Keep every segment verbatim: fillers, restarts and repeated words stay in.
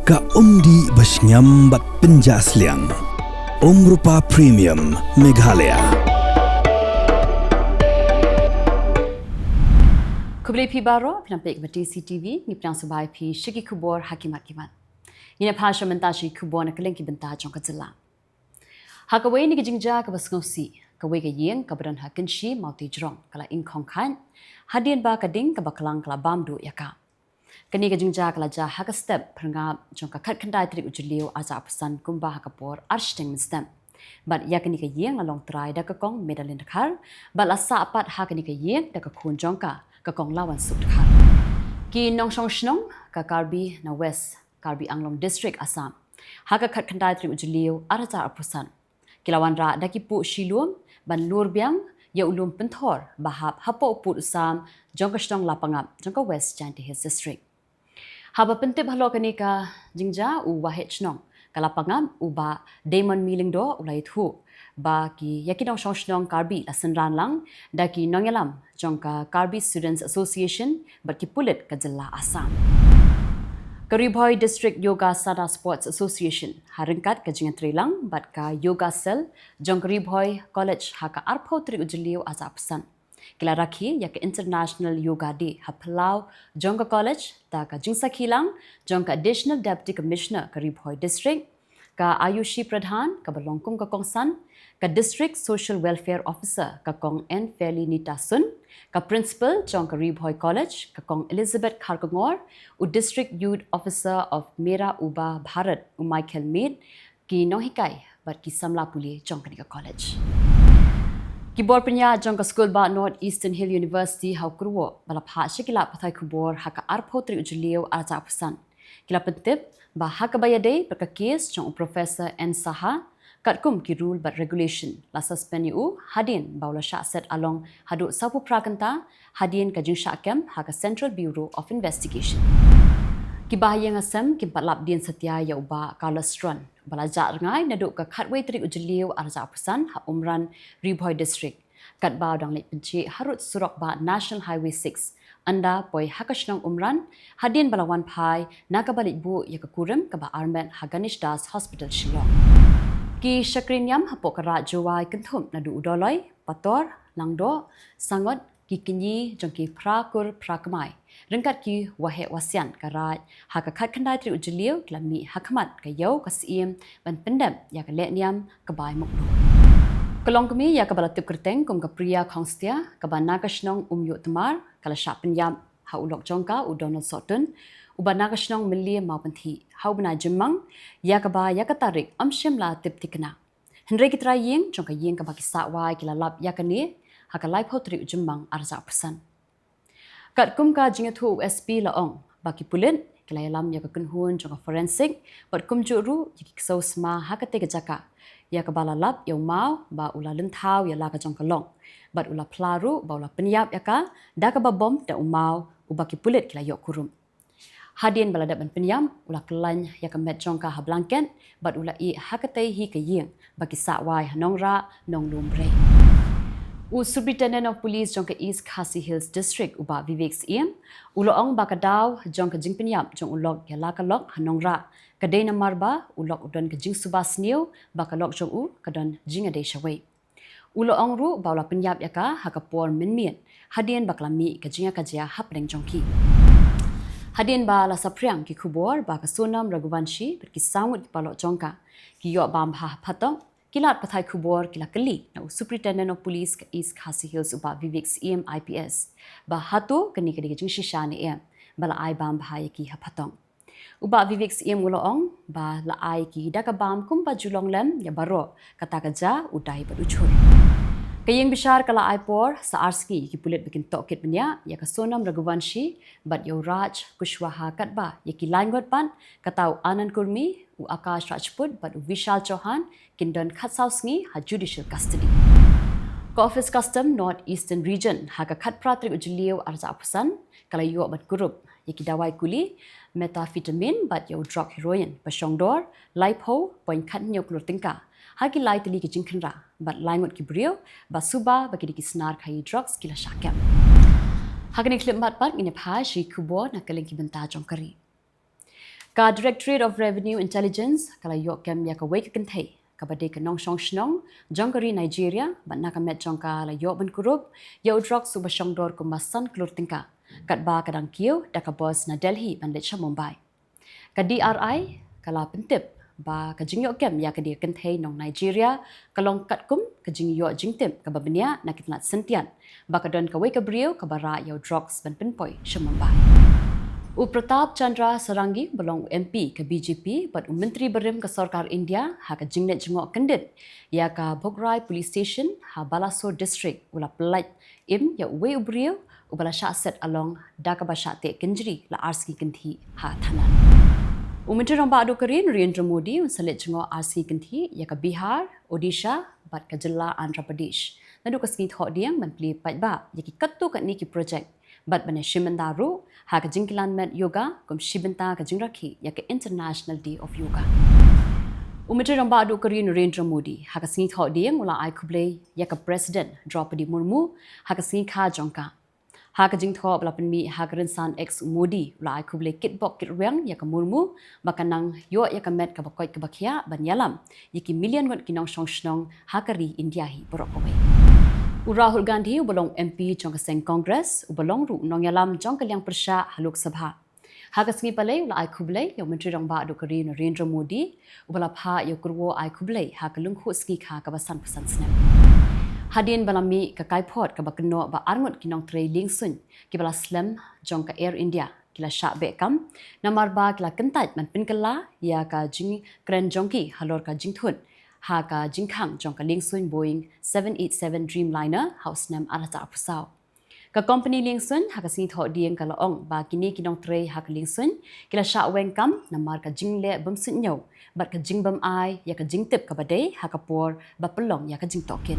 Ka umdih ba shngiam bad pynjah sliang. Umrupa Premium Meghalaya. Khublei phi baroh, phi nang peit ka T C T V, ngi pdiang sngewbha ïa phi sha ki khubor ha ki mat ki mat. Ngin ïa phai sha mynta sha ki khubor na kylleng ki bynta jong ka jylla. Ha kawei na ki jingjia kaba sngewsih, kawei ka ïing kaba don ha Kynshi Mawtejrong ka la ing khong khaid, hadien ba ka ding kaba klang ka la bam duh ïa ka. Kane ka jingjia ka la jia ha ka step phyrngap jong ka khatkhyndai tarik u Jylliew arhajar arphew san kumba ha ka por ar shiteng mynstep. Bad ïa kane ka ïing la long trai da ka kong Medalyn Dkhar, bad la sah pat ha kane ka ïing da ka khun jong ka, ka kong Lawansuk Dkhar. Ki nongshong shnong ka Karbi na West Karbi Anglong District, Assam, ha ka khatkhyndai tarik u Jylliew arhajar arphew san, ki la wanrah da ki puh shilum ban lur biang ïa u lum pynthor ba hap hapoh u pud u sam jong ka shnong Lapangap jong ka West Jaintia Hills District. Haba pyntip halor kane ka jingjia, u Waheh Shnong ka Lapangap, u Bah Damon Myllyngdoh, u la ïathuh ba ki, ïa ki nongshong shnong Karbi la synran lang da ki nongïalam jong ka Karbi Students Association bad ki pulit ka jylla Assam. Ka Ri Bhoi District Yogasana Sports Association, ha ryngkat ka jingïatreilang bad ka Yoga Cell jong ka Ri Bhoi College, ha ka arphew tarik u Jylliew arhajar arphew san, ki la rakhe ïa ka International Yoga Day ha phyllaw jong ka college da ka jingsakhi lang jong ka Additional Deputy Commissioner ka Ri Bhoi District, ka Ayushi Pradhan kaba long kum ka kongsan, ka District Social Welfare Officer ka kong N Fairly Nita Sun, ka Principal jong ka Ri Bhoi College ka kong Elizabeth Kharkongor, u District Youth Officer of Mera Uba Bharat u Michael Mead, ki nonghikai bad ki samla pule jong kane ka college. Ki bor pynïaid jong ka skul bah North Eastern Hill University ha u Kyrwoh ba la phah sha ki lad pathai khubor ha ka arphew tarik u Jylliew arhajar arphew san, ki la pyntip ba ha kaba ïadei bad ka case jong u Professor N Saha, katkum ki rule bad regulation, la suspend ïa u hadien ba u la shah set along haduh sawphew phra kynta hadien ka jingshah kem ha ka Central Bureau of Investigation. Ki bahaïing hasem kim pat lap dien satia ïa u bah Carlos Strun ba la jah rngai naduh ka khatwei tarik u Jylliew arhajar arphew san ha Umran, Ri Bhoi District, katba u dang leit pynjhieh harud surok bah National Highway six, ynda poi ha ka shnong Umran, hadien ba la wan phai na kaba leit buh ïa ka kurim kaba armet ha Ganesh Das Hospital Shillong. Ki shakri niam hapoh ka Raid Jowai kynthup naduh u Dolloi, Pator, Langdoh, Sangot, ki kñi jong ki phra kur phra kmai, ryngkat ki waheh wasian ka Raid, ha ka khatkhyndai tarik u Jylliew ki la mih ha khmat ka ïew ka Syiem ban pyndep ïa ka lehniam ka bai mukdur. Ka longkmie ïa kaba la tip kyrteng kum ka Priya Khongstia, kaba na ka shnong Umïohtmar, ka la shah pynïap ha u lok jong ka u Donald Sohtun, uba na ka shnong Mylliem Mawpynthih, ha u bnai Jymmang, ïa kaba ïa ka tarik ym shym la tip thikna. Hynrei ki trai ïing jong ka ïing kaba ki sah wai ki la lap ïa kane ha ka laiphew tarik u Jymmang arhajar arphew san. Katkum ka jingïathuh u S P la ong ba ki pulit ki la ïalam ïa ka kynhun jong ka forensic bad kumjuh ruh ïa ki ksew sma ha katei ka jaka, ïa kaba la lap ïa u maw ba u la lynthaw ïa la ka jong ka lok, bad u la phla ruh ba u la pynïap ïa ka da kaba bom da u maw uba ki pulit ki la ïoh kurup. Hadien ba la dep ban pynïap, u la khlaiñ ïa ka met jong ka ha blanket bad u la ïeh ha katei hi ka ïing ba ki sah wai ha Nongrah, Nonglum Brei. U Superintendent of Police jong ka East Khasi Hills District, u bah Vivek Syiem, u la ong ba ka daw jong ka jingpynïap jong u lok ïa la ka lok ha Nongrah ka dei namar ba u lok u don ka jingsuba sniew ba ka lok jong u ka don jingïadei shawei. U la ong ruh ba u la pynïap ïa ka ha ka por mynmiet hadien ba ka la mih ka jingïakajia hapdeng jong ki. Hadien ba la saphriang ki khubor ba ka Sonam Raghuvanshi bad ki saw ngut ki paralok jong ka ki ïoh bam bha ha phatok, ki lad pathai khubor ki la kylli na u Superintendent of Police ka East Khasi Hills, u bah Vivek Syiem I P S, ba hato kane ka dei ka jingshisha ne em ba la ai bam bha ïa ki ha phatok. U bah Vivek Syiem u la ong ba la ai ki da ka bam kumba ju long lem ïa baroh, kata ka ja u dai bad u jhur. Ka ïing bishar ka la ai por sa ar sngi ïa ki pulit ba kin tohkit bniah ïa ka Sonam Raghuvanshi bad ïa u Raj Kushwaha katba ïa ki lai ngut pat, kata u Anand Kurmi, u Akash Rajput bad u Vishal Chauhan, kin don khatsaw sngi ha judicial custody. Ka Office Custom North Eastern Region ha ka khatphra tarik u Jylliew arhajar arphew san ka la ïoh ban kurup ïa ki dawai kuli methamphetamine bad ïa u drok heroin ba shongdor laiphew point khathynñiew klur tyngka ha ki lai tylli ki jingkhynra bad lai ngut ki briew ba suba ba ki dei ki snar khaïi drugs ki la shah kem. Ha kane ka khyllipmat pat ngin ïa phai sha ki khubor na kylleng ki bynta jong ka ri. Ka Directorate of Revenue Intelligence ka la ïoh kem ïa kawei ka kynthei kaba dei ka nongshong shnong jong ka ri Nigeria, bad na ka met jong ka la ïoh ban kurup ïa u drugs uba shongdor kumba san klur tyngka, katba ka dang kiew da ka bus na Delhi ban leit sha Mumbai. Ka D R I ka la pyntip ba ka jingïoh kem ïa ka dei ka kynthei nong Nigeria ka long katkum ka jingïoh jingtip kaba bniah na ki tnat syntiat ba ka don kawei ka briew kaba rah ïa u drugs ban pynpoi sha Mumbai. U Pratap Chandra Sarangi uba long u M P ka B J P bad u Myntri barim ka Sorkar India ha ka jingleit jngoh kyndit ïa ka Bhograi Police Station ha Balasore District u la pyllait im ïa uwei u briew uba la shah set along da kaba shah teh kynjri la ar sngi kynthih ha Thanan. U Myntri Rangbah duh ka ri Narendra Modi un sa leit jngoh ar sngi kynthih ïa ka Bihar, Odisha bad ka jylla Andhra Pradesh naduh ka sngi Thohdieng ban plie paidbah ïa ki katto katne ki project bad ban ïashim bynta ruh ha ka jingkylla met yoga kum shi bynta ka jingrakhe ïa ka International Day of Yoga. U Myntri Rangbah duh ka ri Narendra Modi ha ka sngi Thohdieng u la ai khublei ïa ka President Droupadi Murmu ha ka sngi kha jong ka. Ha ka jingthoh ba la pynmih ha ka rynsan X u Modi u la ai khublei kitbok kitrwiang ïa ka Murmu ba ka nang ïoh ïa ka met kaba koit kaba khiah ban ïalam ïa ki million ngut ki nongshong shnong ha ka ri India hi baroh kawei. U Rahul Gandhi uba long M P jong ka seng Congress uba long ruh u nongïalam jong ka liang pyrshah ha Lok Sabha ha ka sngi Palei u la ai khublei ïa u Myntri Rangbah duh ka ri Narendra Modi uba la phah ïa u kyrwoh ai khublei ha ka lyngkhuh sngi kha kaba sanphew san snem. Hadien ba la mih ka kaiphod kaba kynnoh ba arngut ki nongtrei liengsuiñ kiba la slem jong ka Air India ki la shah beh kam namar ba ki la kyntait ban pynkylla ïa ka jingkren jong ki halor ka jingthut ha ka jingkhang jong ka liengsuiñ Boeing seven eight seven Dreamliner ha u snem ar hajar arphew saw. Ka kompani liengsuiñ ha ka sngi Thohdieng ka la ong ba kine ki nongtrei ha ka liengsuiñ ki la shah weng kam namar ka jingleh bym suidñiew bad ka jingbym ai ïa ka jingtip kaba dei ha ka por ba pynlong ïa ka jingtohkit.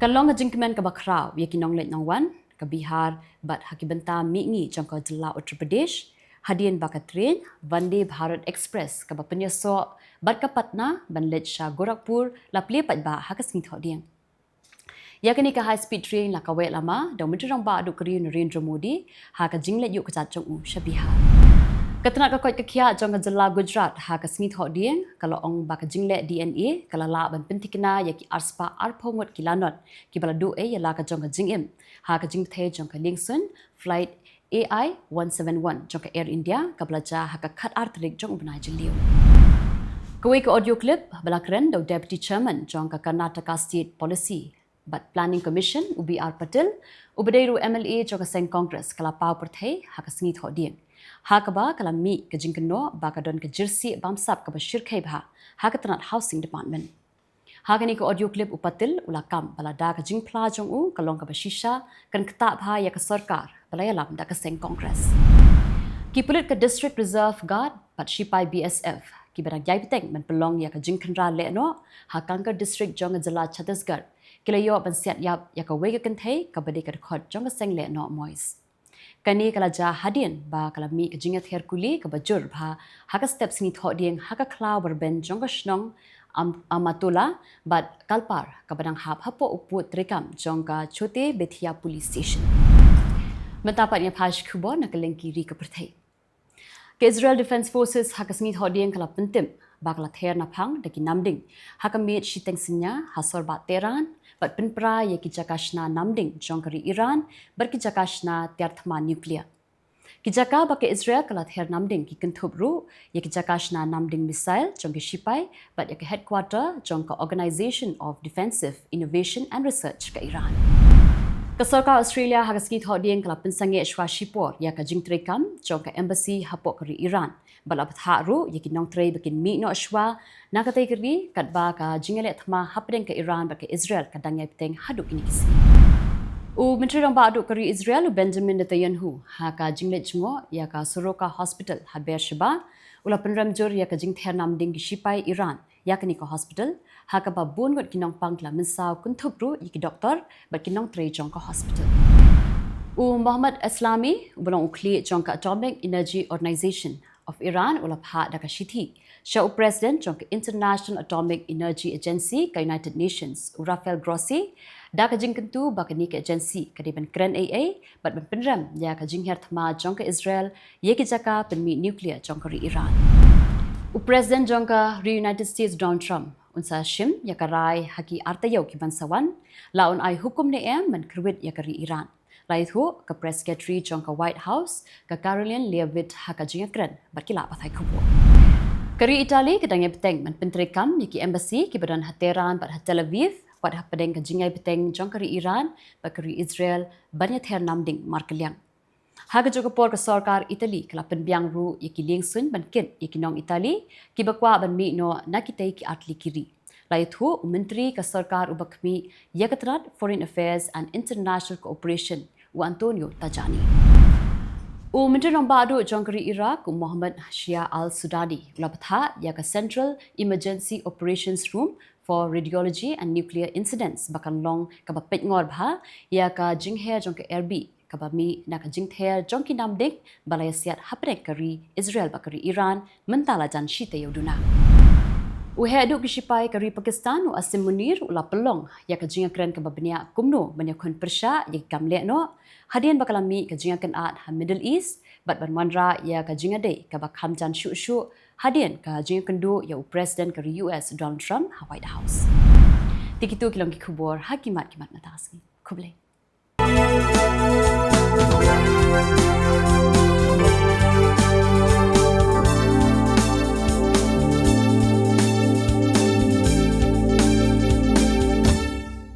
Ka long ka jingkmen kaba khraw ïa ki nongleit nongwan ka Bihar bad ha ki bynta mihngi jong ka jylla Uttar Pradesh hadien ba ka train Vande Bharat Express kaba pynïasoh bad ka Patna ban leit sha Gorakhpur la plie paidbah ha ka sngi Thohdieng. Ïa kane ka high speed train la kaweh lama da u Myntri Rangbah duh ka ri Narendra Modi ha ka jingleit ïuh kjat jong u sha Bihar. Ka tnat ka koit ka khiah jong ka jylla Gujarat ha ka sngi Thohdieng ka la ong ba ka jingleh D N A ka la lah ban pynthikna ïa ki arspah arphew ngut ki lanot kiba la duh ei ïa la ka jong ka jingim ha ka jingbthei jong ka liengsuiñ flight A I one seven one jong ka Air India kaba la jia ha ka khatar tarik jong u bnai Jylliew. Kawei ka audio clip ba la kren da u Deputy Chairman jong ka Karnataka State Policy bad Planning Commission u B R Patil uba dei ruh M L A jong ka seng Congress ka la paw pyrthei ha ka sngi Thohdieng ha kaba ka la mih ka jingkynnoh ba ka don ka jingsieh bamsap kaba shyrkhei bha ha ka tnat Housing Department. Ha kane ka audio clip u Patil u la kam ba lada ka jingphla jong u ka long kaba shisha kan ktah bha ïa ka sorkar ba la ïalam da ka seng Congress. Ki pulit ka District Reserve Guard bad shipai B S F kiba dang ïai bteng ban pynlong ïa ka jingkhynra lehnoh ha Kanker District jong ka jylla Chhattisgarh ki la ïoh ban siat ïap ïa kawei ka kynthei kaba dei ka dkhot jong ka seng lehnoh MOIS. Kane ka la jia hadien ba ka la mih ka jingïather kuli kaba jur bha ha ka step sngi Thohdieng ha ka khlaw ba rben jong ka shnong Am- Amatola bad Kalpar kaba dang hap hapoh u pud treikam jong ka Chote Bethiya Police Station. Mynta pat ngin ïa phai sha ki khubor na ka lyngkha ri ka pyrthei. Ka Israel Defense Forces ha ka sngi Thohdieng ka la pyntip ba ka la ther naphang da ki namding ha ka miet shiteng synñia ha sor bah Tehran bad pynpra ïa ki jaka shna namding jong ka ri Iran bad ki jaka shna tiar thma nuclear. Ki jaka ba ka Israel ka la ther namding ki kynthup ruh ïa ki jaka shna namding missile jong ki shipai bad ïa ka headquarter jong ka Organization of Defensive Innovation and Research ka Iran. Ka sorkar Australia ha ka sngi Thohdieng ka la pynsangeh shuwa shipor ïa ka jingtreikam jong ka embassy hapoh ka ri Iran bad la bthah ruh ïa ki nongtrei ba kin mih noh shuwa na katei ka ri katba ka jingïaleh thma hapdeng ka Iran bad ka Israel ka dang ïai bteng haduh kine ki sngi. U Myntri Rangbah duh ka ri Israel u Benjamin Netanyahu ha ka jingleit jngoh ïa ka Soroka Hospital ha Beersheba u la pynrem jur ïa ka jingther namding ki shipai Iran ïa kane ka hospital ha kaba bun ngut ki nongpang ki la mynsaw kynthup ruh ïa ki doktor bad ki nongtrei jong ka hospital. U Mohammad Eslami uba long u khlieh jong ka Atomic Energy Organization of Iran u la phah da ka shithi sha u President jong ka International Atomic Energy Agency ka United Nations u Rafael Grossi da ka jingkyntu ba kane ka agency ka dei ban kren ei ei bad ban pynrem ïa ka jinghiar thma jong ka Israel ïa ki jaka pynmih nuclear jong ka ri Iran. U President jong ka ri United States, Donald Trump, un sa shim ïa ka rai ha ki artaïew ki ban sa wan la un ai hukum ne em ban kyrwit ïa ka ri Iran. La ïathuh ka press secretary jong ka White House, ka Karoline Leavitt, ha ka jingïakren bad ki lad pathai khubor. Ka ri Italy ka dang ïai bteng ban pyntreikam ïa ki embassy ki ba don ha Tehran bad ha Tel Aviv, wat hapdeng ka jingïai bteng jong ka ri Iran bad ka ri Israel ban ïather namding markylliang. Ha kajuh ka por ka sorkar Italy ka la pynbiang ruh ïa ki liengsuiñ ban kit ïa ki nong Italy ki ba kwah ban mih noh na kitei ki artylli ki ri. La ïathuh u Myntri ka sorkar u ba khmih ïa ka tnad Foreign Affairs and International Cooperation, u Antonio Tajani. U Myntri Rangbah Duh jong ka ri Iraq, u Mohammad Shia Al Sudani, u la bthah ïa ka Central Emergency Operations Room for Radiology and Nuclear Incidents ba kan long ka ba peitngor bha ïa ka jingher jong ka Erbil ka ba mih na ka jingther jong ki namding ba la ïasiat hapdeng ka ri Israel bad ka ri Iran mynta la jan shi taïew duna. U heh duh ki shipai ka ri Pakistan, u Asim Munir, u la pynlong ïa ka jingïakren ka ba bniah kumno ban ïakhun pyrshah ïa ki kam lehnoh hadien ba ka la mih ka jingïakynad ha Middle East bad ban wanrah ïa ka jingïadei ka ba kham jan shuh shuh hadien ka jingïakynduh ïa u President ka ri U S, Donald Trump, ha White House. Te kito ki long ki khubor ha ki mat ki mat mynta ka sngi. Khublei.